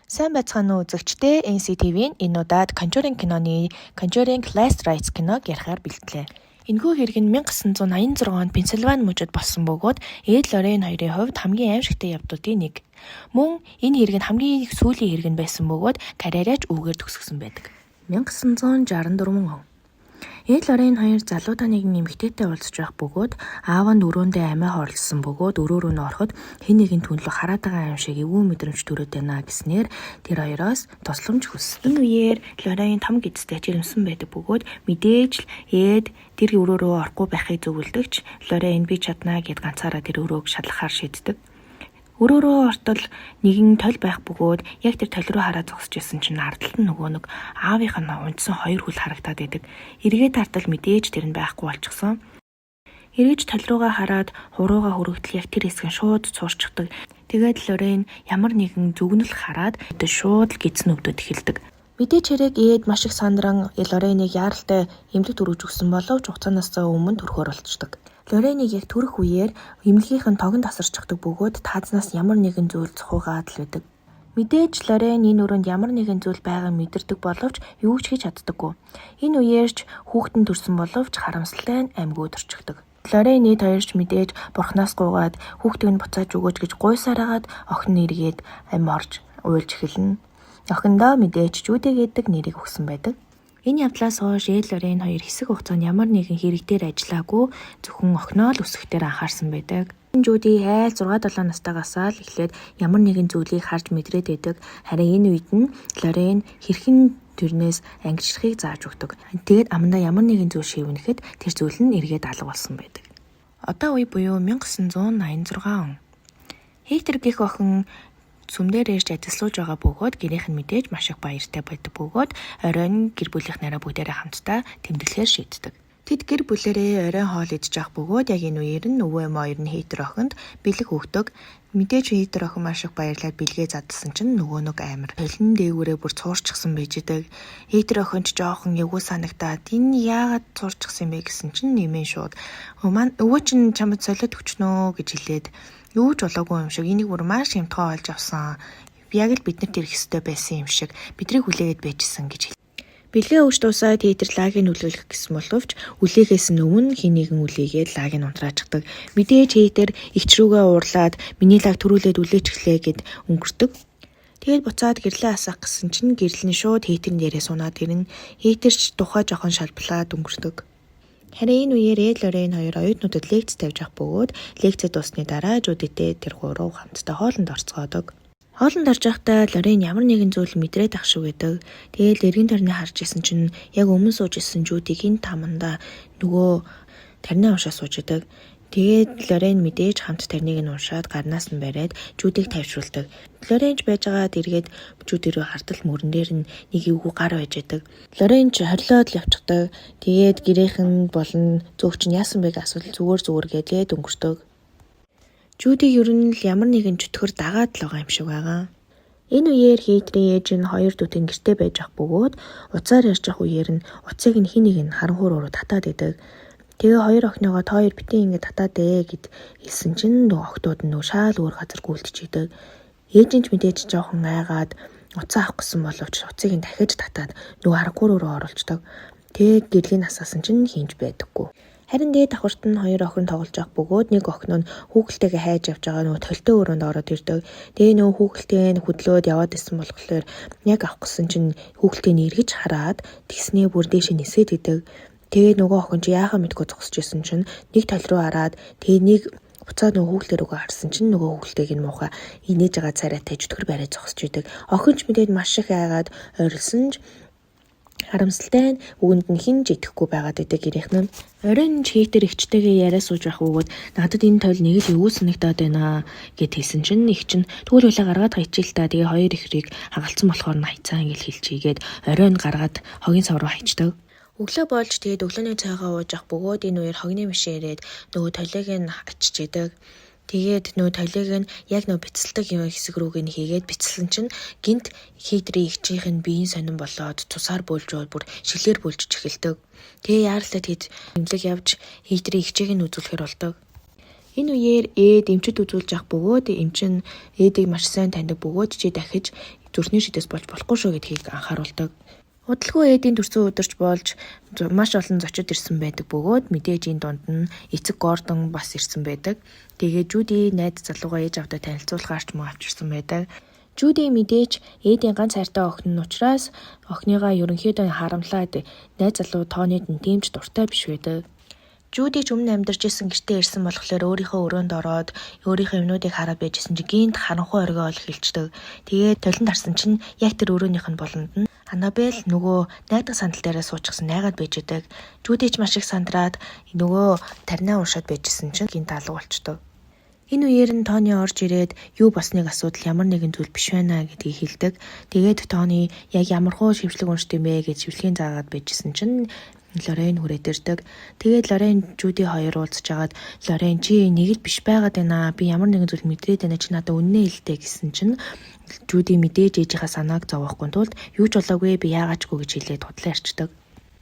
Сайн байцгаана уу, үзэгчдээ. NCTV-ийн энэ удаад Conjuring киноны Conjuring Last Rites киног ярихаар бэлтлээ. Энэхүү хэрэг нь 1986 онд Пенсильвани мужид болсон бөгөөд Эд Лорен хоёрын хувьд хамгийн аимшигтай явдлуудын нэг. Мөн энэ хэрэг нь хамгийн сүүлийн хэрэг нь байсан бөгөөд карьераа ч үүгээр төгсгөсөн байдаг. 1964 он. Эд Лорен хоёр залуудаа нэгэн эмэгтэйтэй уулзаж байх бөгөөд аав нь өрөөндөө амиа хорлосон бөгөөд өрөө рүү нь ороход хэн нэгэн түн лүү хараад байгаа юм шиг эвгүй мэдрэмж төрөөд байна гэснээр тэр хоёроос тусламж хүссэн. Энэ үеэр Лорен том гэдэстэй жирэмсэн байдаг бөгөөд мэдээж л Эд тэр өрөө рүү орохгүй байхыг зөвлөдөг ч Лорен би чадна гээд ганцаараа тэр өрөөг шалгахаар шийддэг. Өрөө рүү ортол нэгэн толь байх бөгөөд яг тэр толь руу хараад зогсож исэн чинь ард талд нь нөгөө нэг аавынх нь унтсан хоёр хөл харагдаад байдаг. Эргээд хартал мэдээж тэр нь байхгүй болчихсон. Эргэж толь руугаа хараад хуруугаа хөрөгдөл яг тэр хэсэг нь шууд цуурчдаг. Тэгээд Лорен ямар нэгэн зүгнэл хараад шууд л гидсэн өвдөд эхэлдэг. Мэдээж хэрэг Эд маш их сандран Лореныг яаралтай эмнэлэг төрүүлж өгсөн боловч хугацаанаас өмнө төрөхөөр болцдог. Лореныг яг төрөх үеэр эмнэлгийнх нь тогон тасарчихдаг бөгөөд таазнаас ямар нэгэн зүйл цухуйгаад л байдаг. Мэдээж Лорен энэ өрөөнд ямар нэгэн зүйл байгааг мэдэрдэг боловч юу ч хийж чаддаггүй. Энэ үеэр ч хүүхэд нь төрсөн боловч харамсалтай нь амьгүй төрчихдөг. Лорен эд хоёр ч мэдээж бурхнаас гуйгаад хүүхдийг нь буцааж өгөөч гэж гуйсаар хагаад охин нь эргээд амь орж уйлж эхэлнэ. Охиндоо мэдээж Жүдэ гэдэг нэрийг өгсөн байдаг. Энэ явдлаас хойш Эд Лорен хоёр хэсэг хугацаанд ямар нэгэн хэрэг дээр ажиллаагүй, зөвхөн охиноо л өсгөх дээр анхаарсан байдаг. Жүди айл 6 7 настайгаасаа л эхлээд ямар нэгэн зүйлийг харж мэдрээд байдаг. Харин энэ үед нь Лорен хэрхэн тэрнээс ангижрахыг зааж өгдөг. Тэгээд амандаа ямар нэгэн зүйл шивнэхэд тэр зүйл нь эргээд алга болсон байдаг. Одоо үе буюу 1986 он. Хейтер гэх охин сүмдэр ирж ажиллаж байгаа бөгөөд гэрийнх нь мэдээж маш их баяртай байдаг бөгөөд оройн гэр бүлийнх нараа бүгдээрээ хамтдаа тэмдэглэхээр шийддэг. Тэд гэр бүлэрээ оройн хоол идэж явах бөгөөд яг энэ үеэр нь өвөө эмээ хоёр нь Хейтер охинд бэлэг өгдөг. Мэдээж Хейтер охин маш их баярлаад бэлгээ задлсан чинь нөгөө нэг амар толин дээгүүрээ бүр цуурчихсан байж идэг. Хейтер охин ч жоохон эвгүй санагдаад энэ яагаад цуурчихсан юм бэ гэсэн чинь нэмэн шууд өвөө чинь чамд солиод өчнөө гэж хэлээд юу ч болоогүй юм шиг энийг бүр маш хямдхан олж авсан. Яг л биднэрт ирэх ёстой байсан юм шиг бидрийг хүлээгээд байжсэн гэж хэл. Бэлгээ өгч дуусаад Хейтер лагийг үлээх гэсэн боловч үлээхээс нь өмнө хэн нэгэн үлээгээд лагийг унтраачдаг. Мэдээж Хейтер эгч рүүгээ уурлаад миний лаг төрүүлээд үлээчихлээ гэд өнгөрдөг. Тэгээд буцаад гэрлээ асаах гэсэн чинь гэрэл нь шууд Хейтерийн дээрээ сунаад ирнэ. Хейтер ч тухай жоохон шалблаад өнгөрдөг. Харин энэ үеэр Эд Лорен хоёр оюутнуудад лекц тавьж авах бөгөөд лекцээ дууссаны дараа Жудитэй тэр гурав хамтдаа хоолнд орцгоодог. Хоолнд орж байхдаа Лорен ямар нэгэн зүйл мэдрээд ах шиг байдаг. Тэгээл эргэн тойрны харж исэн чинь яг өмнө сууж исэн Жудигийн тамандаа нөгөө тарнаа уншаа сууж идэг. Тэгээд Лорен мэдээж хамт тарныг нь уншаад гарнаас нь бариад Жудиг тайвшруулдаг. Лорен ч байжгаад эргээд Жуди рүү хартал мөрөн дээр нь нэг эвгүй гар байж идэг. Лорен ч хорлоод л явчихдаг. Тэгээд гэрийнх нь болон зөөгч нь яасан бэ гэж асуудал зүгээр зүгээр гэлээд өнгөрдөг. Жудиг ер нь л ямар нэгэн чөтгөр дагаад л байгаа юм шиг байгаа. Энэ үеэр Хейтрийн ээж нь хоёр дүүтэн гэрте байж ах бөгөөд утсаар ярьж ах үеэр нь утсыг нь хин нэг нь харанхуур уруу татаад идэг. Тэгээ хоёр охиныгоо та хоёр битгий ингэ татаад ээ гэд хэлсэн чинь нөгөө охтууд нь нөгөө шаал өөр газар гүйлтчихийдэг. Ээж нь ч мэдээж жоохон айгаад утсаа авах гэсэн боловч утсыг нь дахиж татаад нөгөө харанхуур руу оруулцдаг. Тэгээ гэрлийг асаасан чинь хинж байдаггүй. Харин дээд давхарт нь хоёр охин тоглож явах бөгөөд нэг охин нь хүүхэлтэйгээ хайж явж байгаа нөгөө толтой өрөөнд ороод ирдэг. Тэгээ нөгөө хүүхэлтэй нь хөдлөөд яваад исэн болохоор яг авах гэсэн чинь хүүхэлтэй нь эргэж хараад тэгснээ бүр дээшээ нисээд идэг. Тэгээ нөгөө охин чи яахаа мэдгүй зогсож исэн чинь нэг тал руу хараад тэгээ нэг буцаад нөгөө хүүхэлтэй рүүгээ харсан чинь нөгөө хүүхэлтэйг нь муухай инээж байгаа царайтай чөтгөр бариад зогсож идэг. Охин ч мэдээд маш их айгаад ойрлсон ч харамсалтай нь үгэнд нь хэн ч идэхгүй байгаад байдаг гэрийнх нь. Оройн ч Хейтер эгчтэйгээ яриа сууж байх бөгөөд надад энэ тойл нэг л эвгүй санагдаад байна гэд хэлсэн чинь эгч нь тэгвэл хүлээ гаргаад хайчил та, тэгээ хоёр ихрийг хагалцсан болохоор нь хайцаа ингээл хэлчихийгээд оройн гаргаад хогийн сав руу хайчдаг. Өглөө болж тэгээд өглөөний цайгаа ууж ах бөгөөд энэ үеэр хогны машин ирээд нөгөө толийг нь ачиж идэг. Тэгээд нөгөө толийг нь яг нөгөө бяцалдаг юм хэсэг рүүг нь хийгээд бяцлан чинь гинт Хейтрийн эгчийнх нь биеийн сонин болоод цусаар бөөлжөөд бүр шилээр бөөлжиж эхэлдэг. Тэгээ яаралтай тэд эмнэлэг явж Хейтрийн эгчийг нь үзүүлэхээр болдог. Энэ үеэр Эд эмчид үзүүлж явах бөгөөд эмч нь Эдийг маш сайн таньдаг бөгөөд чи дахиж зүрхний шидэс болж болохгүй шүү гэдгийг анхааруулдаг. Удалгүй Эдийн төрсөн өдөрч болж маш олон зочид ирсэн байдаг бөгөөд мэдээж энэ дунд нь эцэг Гордон бас ирсэн байдаг. Тэгээд Жуди найз залуугаа ээж аавдаа танилцуулахаар ч мөн авчирсан байдаг. Жуди мэдээж Эдийн ганц хайртай охин нь учраас охиныгоо ерөнхийдөө харамлаад найз залуу Тонид нь тийм ч дуртай биш байдаг. Жуди ч өмнө амьдарч исэн гэртээ ирсэн болохоор өөрийнхөө өрөөнд ороод өөрийнхөө юмнуудыг хараад байжсэн чинь гинт харанхуй оргио ол эхэлчихдэг. Тэгээд толинд харсан чинь яг тэр өрөөнийх нь болонд нь Анабел нөгөө найдах сандал дээрээ суучихсан найгаад байж идэг. Жуди ч маш их сандраад нөгөө таринаа уншаад байжсэн чинь гинт алга болчдөг. Энэ үеэр нь Тони орж ирээд юу болсныг асуудал ямар нэгэн зүйл биш байна гэдгийг хэлдэг. Тэгээд Тони яг ямархуу шившлэг уншд юм бэ гэж шившлэгийн заагаад байжсэн чинь Лорен хүрээд ирдэг. Тэгээд Лорен Жуди хоёр уулзж хагаад Лорен чи нэг л биш байгаад байна. Би ямар нэгэн зүйл мэдрээд байна. Чи надад үннээ хэлтэй гэсэн чинь Жуди мэдээж ээжийнхаа санааг зовоохгүй тулд юу ч болоогүй би яагаачгүй гэж хэлээд худлаа ярьчдаг.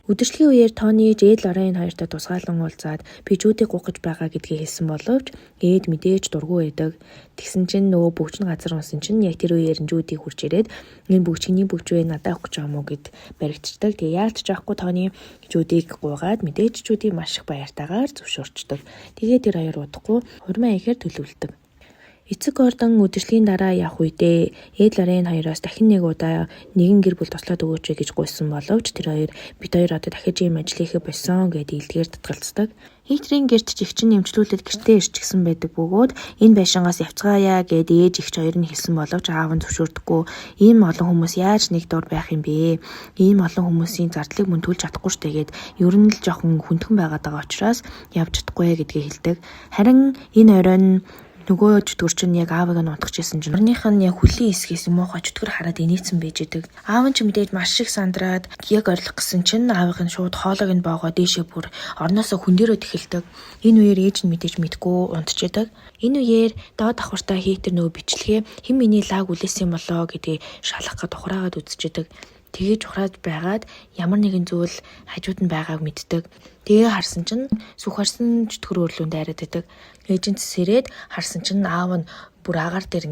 Үдшилгийн үеэр Тони Эд Лорен хоёртой тусгаалan уулзаад би Жудиг гуйх гэж байгаа гэдгийг хэлсэн боловч Эд мэдээж дургүй байдаг. Тэгсэн чинь нөгөө бөгч нь газар унсан чинь яг тэр үеэр нь Жуди хурж ирээд энэ бөгчний бөгч вэ надад авах гэж байгаа юм уу гэд баригдчихдаг. Тэгээ яалт ч авахгүй Тони Жудиг гуйгаад мэдээж Жуди маш их баяртайгаар зөвшөөрчдөг. Тэгээ тэр хоёр удахгүй хурмаа ихээр төлөвлөдөг. Эцэг Гордон үдшилгийн дараа явах үедээ Эд Лорен хоёроос дахин нэг удаа нэгэн гэр бүл туслаад өгөөч гэж гуйсан боловч тэр хоёр бид хоёр одоо дахиж ийм ажил хийхээ болсон гэд илдгээр татгалздаг. Хитрийн гэрт чихч нь эмчлүүлээд гэртээ ирчихсэн байдаг бөгөөд энэ байшингаас явцгаая гэд ээж эгч хоёр нь хэлсэн боловч аав нь зөвшөөрдөггүй. Ийм олон хүмүүс яаж нэг дор байх юм бэ? Ийм олон хүмүүсийн зардлыг мөн төлж чадахгүй штэ гэд ер нь л жоохон хүндхэн байгаад байгаа учраас явж чадахгүй гэдгийг хэлдэг. Харин энэ оройн нөгөө чөтгөр чинь яг аавыг нь унтахжсэн чинь орных нь яг хөлийн хэсгээс муухай чөтгөр хараад инээцэн байж идэг. Аав нь ч мэдээж маш их сандраад яг орлох гэсэн чинь аавыг нь шууд хоолойг нь боогоо дээшээ бүр орноосоо хүн дээрөө тэхэлдэг. Энэ үеэр ээж нь мэдээж мэдгүй унтчихэдэг. Энэ үеэр доод давхартаа хийтер нөгөө бичлэгээ хэн миний лаг үлээсэн болоо гэдгийг шалгах гээд ухраагаад үзчихэдэг. Тэгээд ухраад байгаад ямар нэгэн зүйл хажууд нь байгааг мэддэг. Тэгээ харсан чинь сүх харсан чөтгөр өрлөөн дайраад байдаг. Ээж нь сэрээд харсан чинь аав нь бүр агаар дээр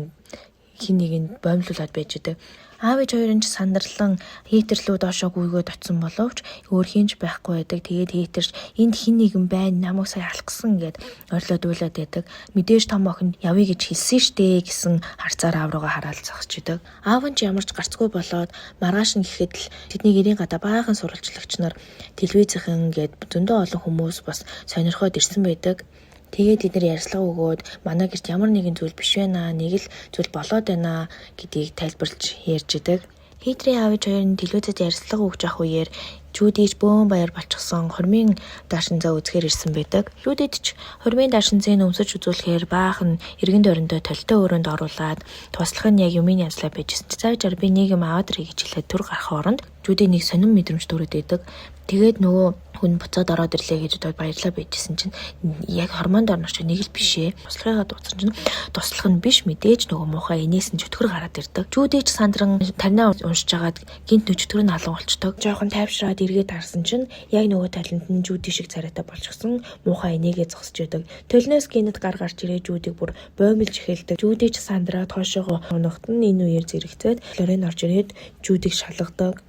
хин нэгэнд боомлуулад байж байдаг. Аав ээж хоёр нь ч сандарлан хейтер лүү доошоо гүйгээд очисон боловч өөр хинч байхгүй байдаг. Тэгээд хейтерч энд хин нэгэн байна намайг сая алхсан гэд орлоод уйлаад байдаг. Мэдээж том охин явъя гэж хэлсэн штэ гэсэн харцаар аав руугаа хараад зогсож идэг. Аав нь ч ямар ч гарцгүй болоод маргааш нь гэхэд л тэдний гэрийн гадаа баахан сурвалжлагч нар телевизийнхэн гээд зөндөө олон хүмүүс бас сонирхоод ирсэн байдаг. Тэгээд тэд нар ярьцлага өгөөд манай гэрт ямар нэгэн зүйл биш байна, нэг л зүйл болоод байна гэдгийг тайлбарлаж ярьж идэг. Хитрийн аав ээж хоёр нь телевизэд ярьцлага өгч авах үеэр Жүүдич бөөн баяр болчихсон хормын даашинзаа үзэхээр ирсэн байдаг. Жүүдид ч хормын даашинзыг өмсөж үзүүлэхээр баахан эргэн тойрондоо толтой өрөөнд оруулаад туслах нь яг юмын янзлаа байжсэн чи заавчаар би нэг юм аваад ирье гэж хэлээд төр гарах оронд Жүүдийн нэг сонин мэдрэмж төрөөд идэг. Тэгээд нөгөө хүн буцаад ороод ирлээ гэж бодоод баярлаа байжсэн чинь яг хормонд орно ч нэг л биш ээ. Туслахыгаа дууссан чинь туслах нь биш мэдээж нөгөө муухай инээс нь чөтгөр гараад ирдэг. Жүүдэж сандран таринаа уншиж хагаад гинт чөтгөр нь алан болчдөг. Жохон тайвшраад эргээд харсан чинь яг нөгөө талент нь жүүдий шиг царайтай болчихсон муухай инээгээ зогсож идэг. Толноос гинэт гар гарч ирээ жүүдийг бүр боомлж эхэлдэг. Жүүдэж сандраа тоошоогоо унахт нь энэ үеэр зэрэгцээд Лорен орж ирээд жүүдийг шалгадаг.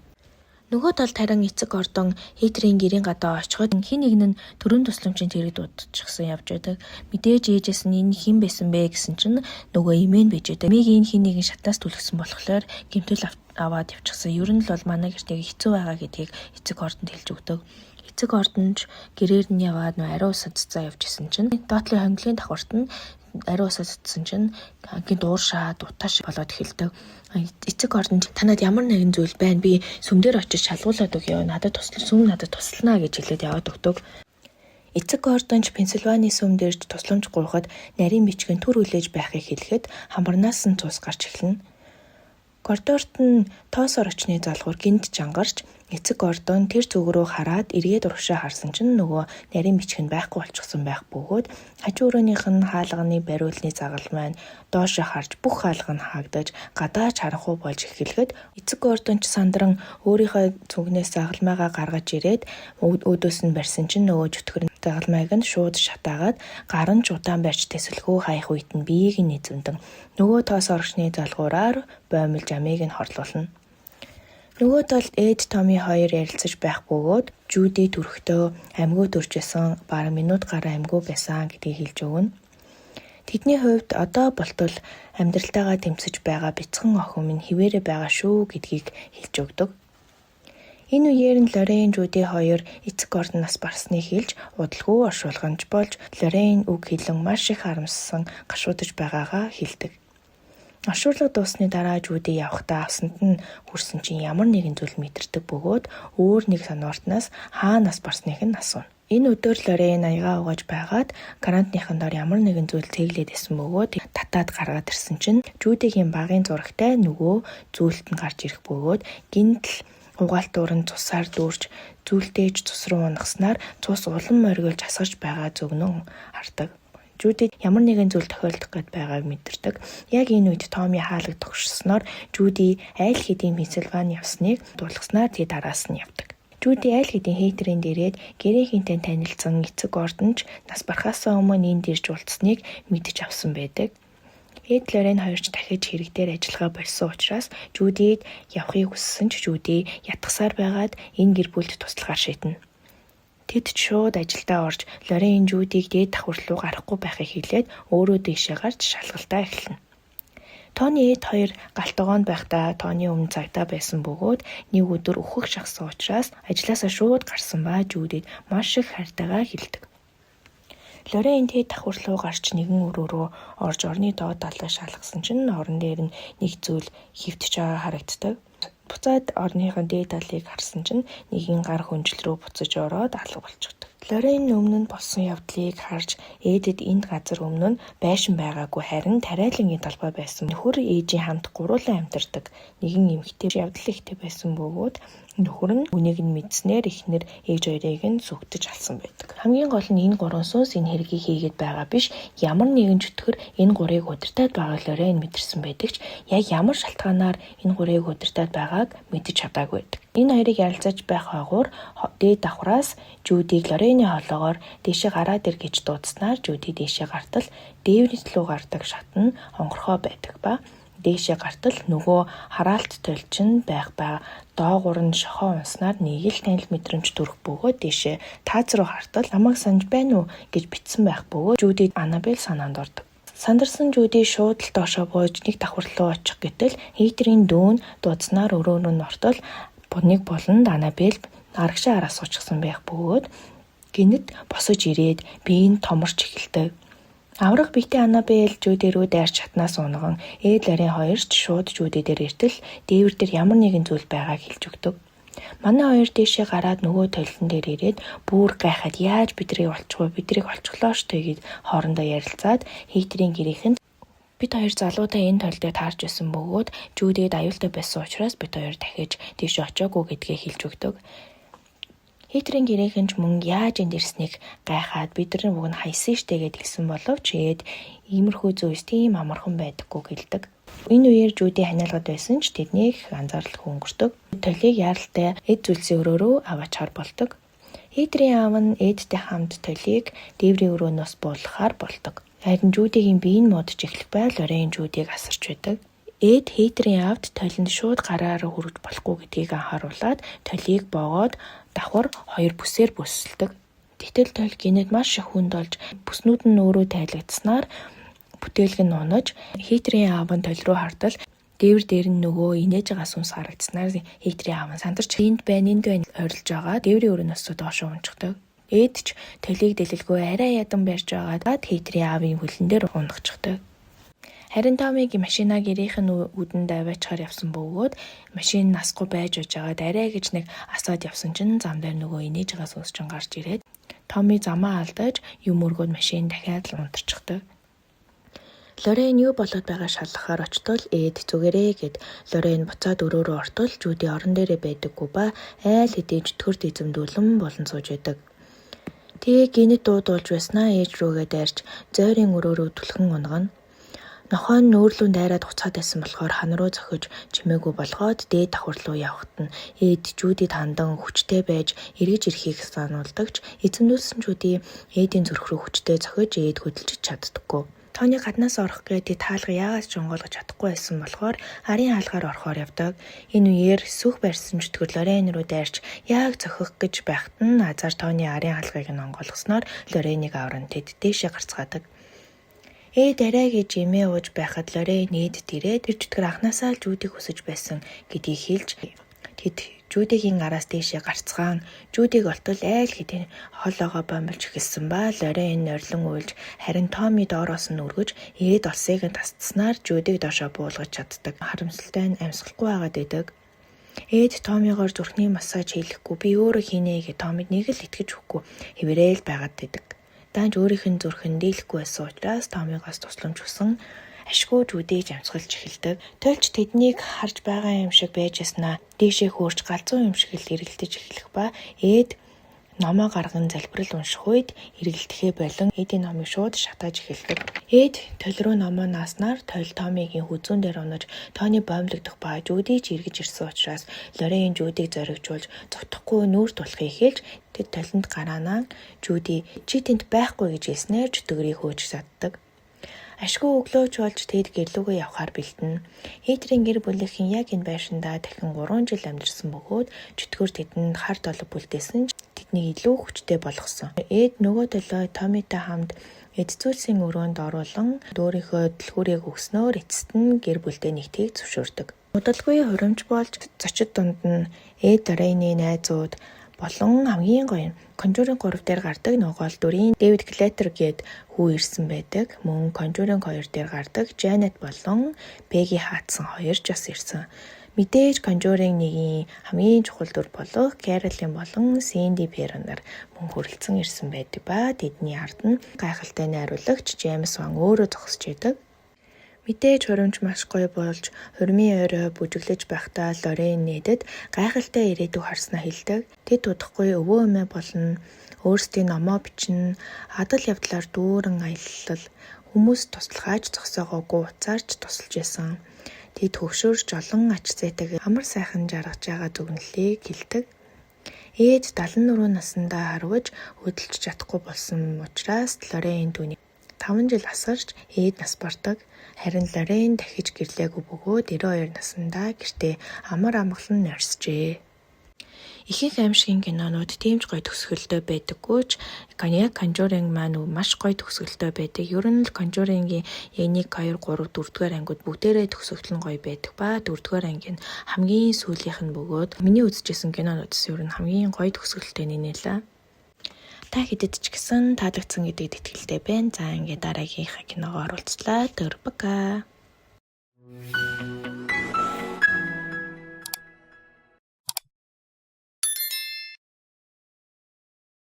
Нөгөө талд харин эцэг Гордон хейтерийн гэрийн гадаа очиход хэн нэг нь төрөн тусламжийн тэрэг дуудчихсан явж байдаг. Мэдээж ээжээс нь энэ хэн байсан бэ гэсэн чинь нөгөө эмээ нь байж байдаг. Эмээг энэ хэн нэгэн шатаас түлхсэн болохоор гэмтэл аваад явчихсан. Ер нь л бол манай гэрт яг хэцүү байгаа гэдгийг эцэг Гордонд хэлж өгдөг. Эцэг Гордон ч гэрээр нь яваад нөө ариун ус цацаа явж исэн чинь доотлын хонглын давхарт нь ариун усаа цацсан чинь гинт ууршаад утааш болоод эхэлдэг. Эцэг Гордон танад ямар нэгэн зүйл байна би сүм дээр очиж шалгуулад өгье. Надад туслах сүм надад туслана гэж хэлээд яваад өгдөг. Эцэг Гордон ч Пенсильваний сүм дээр ч тусламж гуйхад нарийн бичгэн төр хүлээж байхыг хэлэхэд хамарнаас нь цус гарч эхэлнэ. Коридорт нь тоос орочны залгуур гинт чангарч эцэг Гордон тэр зүг рүү хараад эргээд урагшаа харсан чинь нөгөө нарийн бичг нь байхгүй болчихсон байх бөгөөд хажуу өрөөнийх нь хаалганы бариулны загал маань доошоо харж бүх хаалга нь хаагдаж гадаа ч харанхуй болж эхлэхэд эцэг Гордон ч сандран өөрийнхөө цүнхнээс загалмайгаа гаргаж ирээд өөдөөс нь барьсан чинь нөгөө чөтгөр Загалмайг нь шууд шатаагаад гар нь ч удаан барьж тэсэлхүү хаях үед нь биеийг нь эзэмдэн нөгөө тоос орогчны залгуураар боомлж амийг нь хорлуулна. Нөгөө талд Эд Томи хоёр ярилцаж байх бөгөөд Жуди төрөхдөө амьгүй төрж исэн, бараг минут гаруй амьгүй байсан гэдгийг хэлж өгнө. Тэдний хувьд одоо болтол амьдралтайгаа тэмцэж байгаа бяцхан охин минь хэвээрээ байгаа шүү гэдгийг хэлж өгдөг. Энэ үеэр нь Лорен, Жуди хоёр эцэг Гордон нас барсныг хэлж удалгүй оршуулганж болж Лорен үг хэлэн маш их харамссан, гашуудаж байгаагаа хэлдэг. Оршуулга дууссаны дараа Жуди явахдаа авсанд нь хүрсэн чинь ямар нэгэн зүйл мэдэрдэг бөгөөд өөр нэг санвартнаас хаа нас барсныг нь асууна. Энэ өдөр Лорен аягаа угааж байгаад гарантныхан дор ямар нэгэн зүйл цэглээд исэн бөгөөд татаад гаргаад ирсэн чинь Жудигийн багын зурагтай нөгөө зүйлт нь гарч ирэх бөгөөд гинтл угаалтуур нь цусаар дүүрч зүйлдээж цус руу унагаснаар цус улам моргиулж асгарч байгаа зөгнөн хардаг. Жуди ямар нэгэн зүйл тохиолдох гээд байгааг мэдэрдэг. Яг энэ үед Томи хаалга тогшсноор Жуди айл хэдийн Пенсильвани явсныг дуулгаснаар тэд араас нь явдаг. Жуди айл хэдийн хейтерийн дээрээд гэрийнхэнтэй танилцсан эцэг Гордон ч нас барахаасаа өмнө энд ирж уулзсныг мэдэж авсан байдаг. Эд Лорен хоёр ч дахиж хэрэг дээр ажиллагаа болсон учраас Жудид явахыг хүссэн ч Жуди ятгасаар байгаад энэ гэр бүлд туслахаар шийднэ. Тэд ч шууд ажилдаа орж Лорен Жудиг дээд давхар руу гарахгүй байхыг хэлээд өөрөө дээшээ гарч шалгалтаа эхэлнэ. Тони Эд хоёр галт огоонд байхдаа Тони өмнө цагдаа байсан бөгөөд нэг өдөр үхэх шахсан учраас ажлаасаа шууд гарсан ба Жудид маш их хайртайгаа хэлдэг. Лорен тэд давхар руу гарч нэгэн өрөө рүү орж орны доод талаа шалгасан чинь орон дээр нь нэг зүйл хэвтэж байгаа харагддаг. Буцаад орныхоо дээд талыг харсан чинь нэгэн гар хөнжил рүү буцаж ороод алга болчихдог. Лорен өмнө нь болсон явдлыг харж Эдэд энд газар өмнө нь байшин байгаагүй, харин тариалангийн талбай байсан. Нөхөр ээжийн хамт гурвуулан амьдардаг нэгэн эмэгтэй явдал ихтэй байсан бөгөөд нөхөр нь үнийг нь мэдснээр эхнэр ээж хоёрыг нь сүгдэж алсан байдаг. Хамгийн гол нь энэ гурван сүнс энэ хэргийг хийгээд байгаа биш, ямар нэгэн чөтгөр энэ гурыг удирдаад байгааг Лорен мэдэрсэн байдаг ч яг ямар шалтгаанаар энэ гурыг удирдаад байгааг мэдэж чадаагүй байдаг. Энэ хоёрыг ярилцаж байх хаагуур дээд давхраас Жудиг Лорений хоолоогоор дээшээ гараад ир гэж дуудснаар Жуди дээшээ гартал дээврийн рүү гардаг шат нь онгорхой байдаг ба дээшээ гартал нөгөө хараалт толчин байх ба доогуур нь шохоо унснаар нэг л танил мэдрэмж төрөх бөгөөд дээшээ тааз руу хартал намайг санаж байна уу гэж бичсэн байх бөгөөд Жуди Анабель санаанд ордог. Сандарсан Жуди шууд л доошоо бууж нэг давхар руу очих гэтэл хейтерийн дүүн дуудснаар өрөөнөө нь ортол нэг болонд Анабель арагшаа араас суучихсан байх бөгөөд гинэт босож ирээд биеийн томорч эхэлдэг. Аврах битээ Анабель Жуди рүү дайрч шатнаас унаган Эд Лорен хоёр ч шууд Жуди дээр иртэл дээвэр дээр ямар нэгэн зүйл байгааг хэлж өгдөг. Манай хоёр дээшээ гараад нөгөө толин дээр ирээд бүр гайхаад яаж бидрийг олчих вэ? Бидрийг олчихлоо штэ гэд хоорондоо ярилцаад хейтерийн гэрийнхэнд бид хоёр залуудаа энэ тол дээр таарч байсан бөгөөд Жудид аюултай байсан учраас бид хоёр дахиж тийш очиагүй гэдгээ хэлж өгдөг. Хейтерийн гэрийнхэн ч мөн яаж энд ирснийг гайхаад бид нар уг нь хайсан штэ гэд хэлсэн боловч Эд иймэрхүү зүйлс тийм амархан байдаггүй гэлдэг. Энэ үеэр Жуди ханиалгад байсан ч тэднийг анзааралгүй өнгөрдөг. Толийг яаралтай эд зүйлсийн өрөө рүү аваачаар болдог. Хейтерийн аав нь Эдтэй хамт толийг дээврийн өрөөнөөс буулгахаар болдог. Харин Жудигийн бие нь муудаж эхлэх байл Лорен Жудиг асарч байдаг. Эд хейтерийн аавд толинд шууд гараараа хүрэж болохгүй гэдгийг анхааруулад толийг боогоод давхар хоёр бүсээр бүсэлдэг. Гэтэл толь гинэд маш их хүнд олж бүснүүд нь өөрөө тайлагдсанаар бүтээлэг нь унаж хейтерийн аав нь толь руу хартал дээвэр дээр нь нөгөө инээж байгаа сүнс харагдсанаар хейтерийн аав нь сандарч энд байна, энд байна ойрлож байгаа дээврийн өрөөнөөс доошоо унчихдаг. Эд ч толийг дэлэлгүй арай ядан барьж байгаад хейтерийн аавын хөлн дээр унахчихдаг. Харин Томиг машинаа гэрийнх нь үдэнд аваачаар явсан бөгөөд машин насгүй байж байжгаад арай гэж нэг асаад явсан чинь зам дээр нөгөө инээж байгаа сүнс чинь гарч ирээд Томи замаа алдаж юм өргөөд машин дахиад л унтарчихдаг. Лорен юу болоод байгаа шалгахаар очтол Эд зүгээрээ гэд Лорен буцаад өрөөрөө ортол Жуди орон дээрээ байдаггүй ба айл хэдийн чөтгөрт эзэмдүүлэн болон сууж байдаг. Тэгээ гинэт дуудуулж байснаа ээж рүүгээ дайрч зойрын өрөөрөө түлхэн унгана. Нохой нь нүүрлүүн дайраад буцаад байсан болохоор хан руу зохиж чимээгүй болгоод дээд давхар руу явахад нь Эд Жудид хандан хүчтэй байж эргэж ирэхийг сануулдаг ч эзэмдүүлсэн Жуди Эдийн зүрх рүү хүчтэй зохиж Эд хөдөлж чаддаггүй. Тони гаднаас орох гээд тэд хаалга яагаад ч онгойлгож чадахгүй байсан болохоор арын хаалгаар орохоор явдаг. Энэ үеэр сүх барьсан чөтгөр Лорен руу дайрч яг цохих гэж байхад нь азар Тони арын хаалгыг нь онгойлгосноор Лоренийг авран тэд дээшээ гарцгаадаг. Эд арай гэж эмээ ууж байхад Лорен Эдд ирээд тэр чөтгөр анхнаасаа л Жүүдийг хүсэж байсан гэдгийг хэлж тэд Жүүдигийн араас дээшээ гарцгаан Жүүдийг олтол айл хэдийн хоолоогоо бомбилж эхэлсэн ба Лорен норилон уйлж харин Томми доороос нь өргөж Эд олсыг нь тасцснаар Жүүдийг доошоо буулгаж чаддаг. Харамсалтай нь амьсгалахгүй байгаад байдаг. Эд Томмигоор зүрхний массаж хийлэхгүй би өөрөө хийнэ гэж Томмид нэг л итгэж өгөхгүй хэврээл байгаад байдаг. Даанч өөрийнх нь зүрхэн дийлэхгүй байсан учраас Томмигоос тусламж хүсэн ашгүй Жүүдийг амьсгалж эхэлдэг. Тойлч тэднийг харж байгаа юм шиг байж яснаа дээшээ хөөрч галзуу юм шиг л эргэлдэж эхлэх ба Эд номоо гарган залбирал унших үед эргэлдэхээ болон Эдийн номыг шууд шатааж эхэлдэг. Эд толь руу номоо нааснаар толь Томигийн хүзүүн дээр унаж Тони боомлогдох ба Жүүдий ч эргэж ирсэн учраас Лорен Жүүдийг зоригжуулж зогтохгүй нүүр тулахыг хэлж тэд толинд гараанаа Жүүди чи тэнд байхгүй гэж хэлснээр чөтгөрийг хөөж чаддаг. Ашгүй өглөөч болж тэд гэрлүүгээ явхаар бэлтэнэ. Хейтрийн гэр бүлийнхэн яг энэ байшиндаа дахин 3 жил амьдарсан бөгөөд чөтгөр тэдэнд хар долог бүлдээсэн ч тэднийг илүү хүчтэй болгосон. Эд нөгөө төлөө Томитой хамт эд зүйлсийн өрөөнд оруулан өөрийнхөө түлхүүрийг өгснөөр эцэст нь гэр бүлдээ нэгтгэхийг зөвшөөрдөг. Удалгүй хуримч болж зочид дунд нь Эд Лорейны найзууд болон хамгийн гоё нь Conjuring 3 дээр гардаг нөгөө гол дүрийн Дэвид Глеттер гээд хүү ирсэн байдаг. Мөн Conjuring 2 дээр гардаг Janet болон Peggy Hudson хоёр ч бас ирсэн. Мэдээж Conjuring 1-ийн хамгийн чухал дүр болох Carolyn болон Cindy Perron нар мөн хүрэлцэн ирсэн байдаг ба тэдний ард нь гайхалтай найруулагч James Wan өөрөө зогсож байдаг. Мэдээж хуримч маш гоё болж хурмын орой бүжиглэж байхдаа Лорен Эдэд гайхалтай ирээдүй харснаа хэлдэг. Тэд удахгүй өвөө эмээ болно. Өөрсдийн номоо бичнэ. Адал явдлаар дүүрэн аялал хүмүүс туслахааж зогсоогоогүй уцаарч тусалж байсан. Тэд хөгшөөрч олон ач зайтай амар сайхан жаргаж байгаа дүгнэлийг хэлдэг. Эд 74 наснда харваж хөдөлж чадахгүй болсон учраас Лорен түүнийг 5 жил асгарч Эд нас бардаг. Харин Лорен дахиж гэрлээгүй бөгөөд 92 наснда гэртээ амар амгалан нойрсжээ. Ихэнх аймшгийн кинонууд тийм ч гоё төгсгөлтэй байдаггүй ч яг Conjuring маань маш гоё төгсгөлтэй байдаг. Ер нь л Conjuring-ийн 1, 2, 3, 4 дугаар ангиуд бүгдээрээ төгсгөл нь гоё байдаг ба 4 дугаар анги нь хамгийн сүүлийнх нь бөгөөд миний үзчихсэн кинонуудаас ер нь хамгийн гоё төгсгөлтэй нэ лээ. Та хэдэд ч гэсэн таалагдсан гэдэгт итгэлтэй байна. За ингээд дараагийнхаа киногоор уулзлаа. Түр пока.